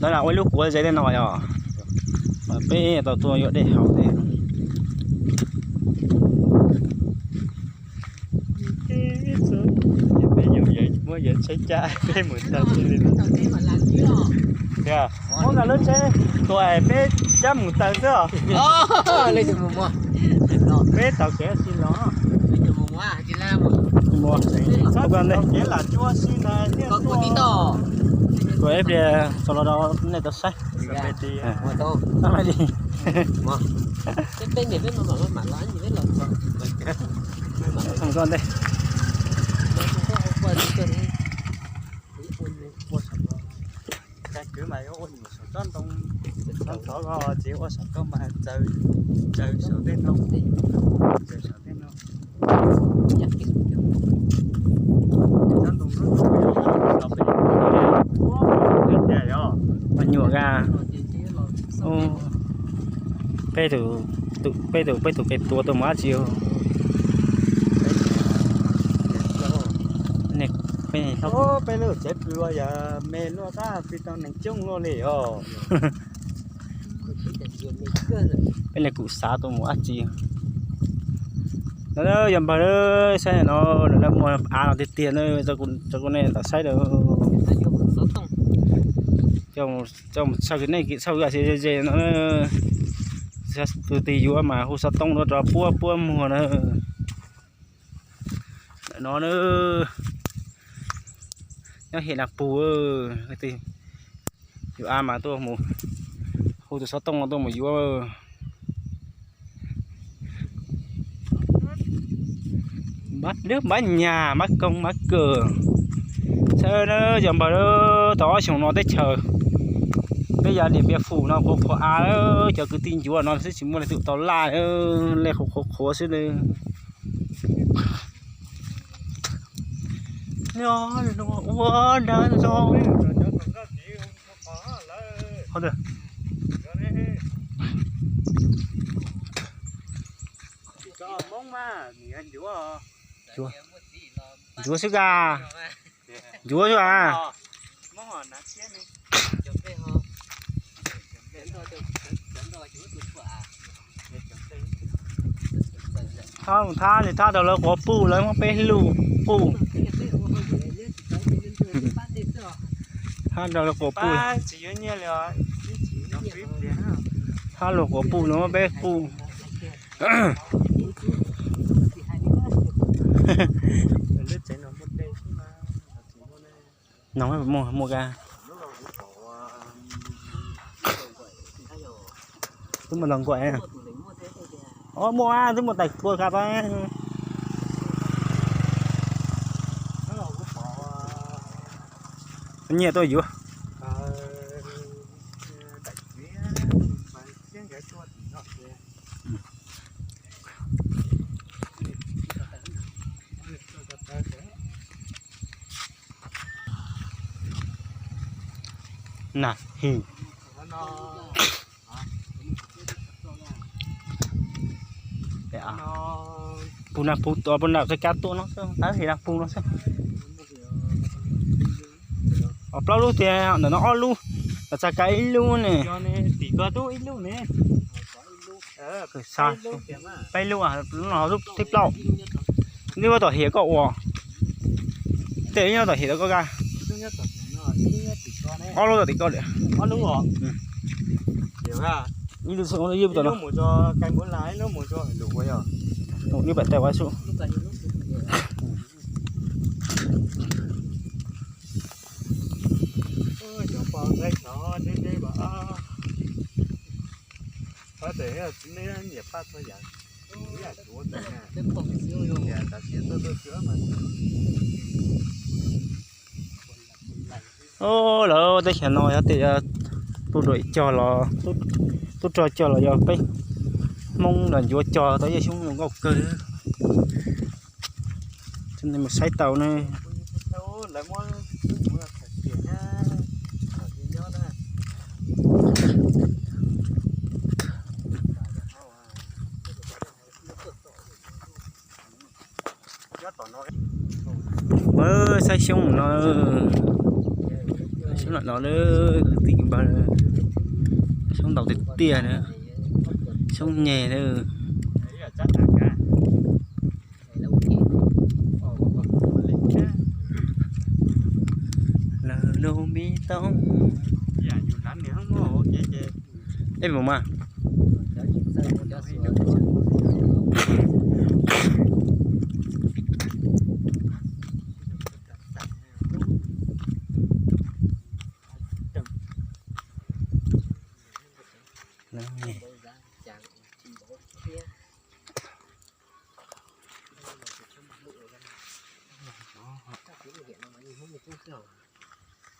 Ntawd ua ib lub kuav ze tej no yog, mas peb tau tuaj yuav dej haus tej. Muab yawg tsheb cab peb mus taws xwb li. Muab nqa lub tsheb tuam peb cab mus taws xwb os. Peb taug kev si los. Ua ib pliag tso los rau nej tau saib. Li. Tsob ntoo, tsob ntoo tsis ua saum koj mas txaws, txaws saum tej no, txaws saum tej no. Nyuam ga, peb tus, peb tus, peb tus kev tuav tuaj mus dab tsi? Peb lub tsev pw yog me luaj tab pw tau neeg coob luaj li os. Peb li kuj xav tuaj mus dab tsi. No yog npawg, saib no, lawv muaj av no tiag tiag na, rau kuv nej tau saib lawm. Coj mus txhawb nej txhawb ze ze no. Tus twg yuav mas hu xov tooj rau puab puab muag na. Ntawm no na, nyob Hiam Naj Pug, yus av mas tuaj mus hu tus xov tooj no tuaj mus yuav. Npab nyag npab koog npab kawg. Saib na, yog npawg, tau ob xyoos no teb chaws peb yav Điện Biên Phủ no qhuav qhuav av, cov kwv tij ncuav no xwb tsis muaj leej twg tau laj, lej qhuav qhuav qhuav xwb li. Ua nrag zoo. Ncuav xwb ka. Ncuav xwb a. Thab mus thab, thab rau lawv quav puj, lawv muab peb luj puj. Thab rau lawv quav puj. Thab luag quav puj, lawv muab peb puj. No muaj, muaj ka. Twb muaj los nkuaj. O, muaj, twb muaj tais kua ka tau. Nyiam tuaj yuav. Na hi. Pug na pug, pug na txoj kab tuaj no xwb, tab his na pug no xwb. Plaub lub tiag, ntawm no ob lub, los txog ka ib lub ne. Peb lub, lub no lub thib plaub. Neb muab tom hiam koj ua. Tej nyob tom hiam tau koj ka. Ob lub tom tim koj. Ib lub tom no. Ib pam tais ua xwb. Lawv teb chaws no yog tias tub rog cog los, tub rog cog los yog peb Hmoob los ncuav cog tau ib xyoob zoo nkauj kawg. Mus saib tau ne. Saib xyoob no. Xyoob lam no na, kwv tij kwv npawg, xyoob ntau tiag tiag na, xyoob nyeg na. Lawv lub me toob. Ej, mus mas.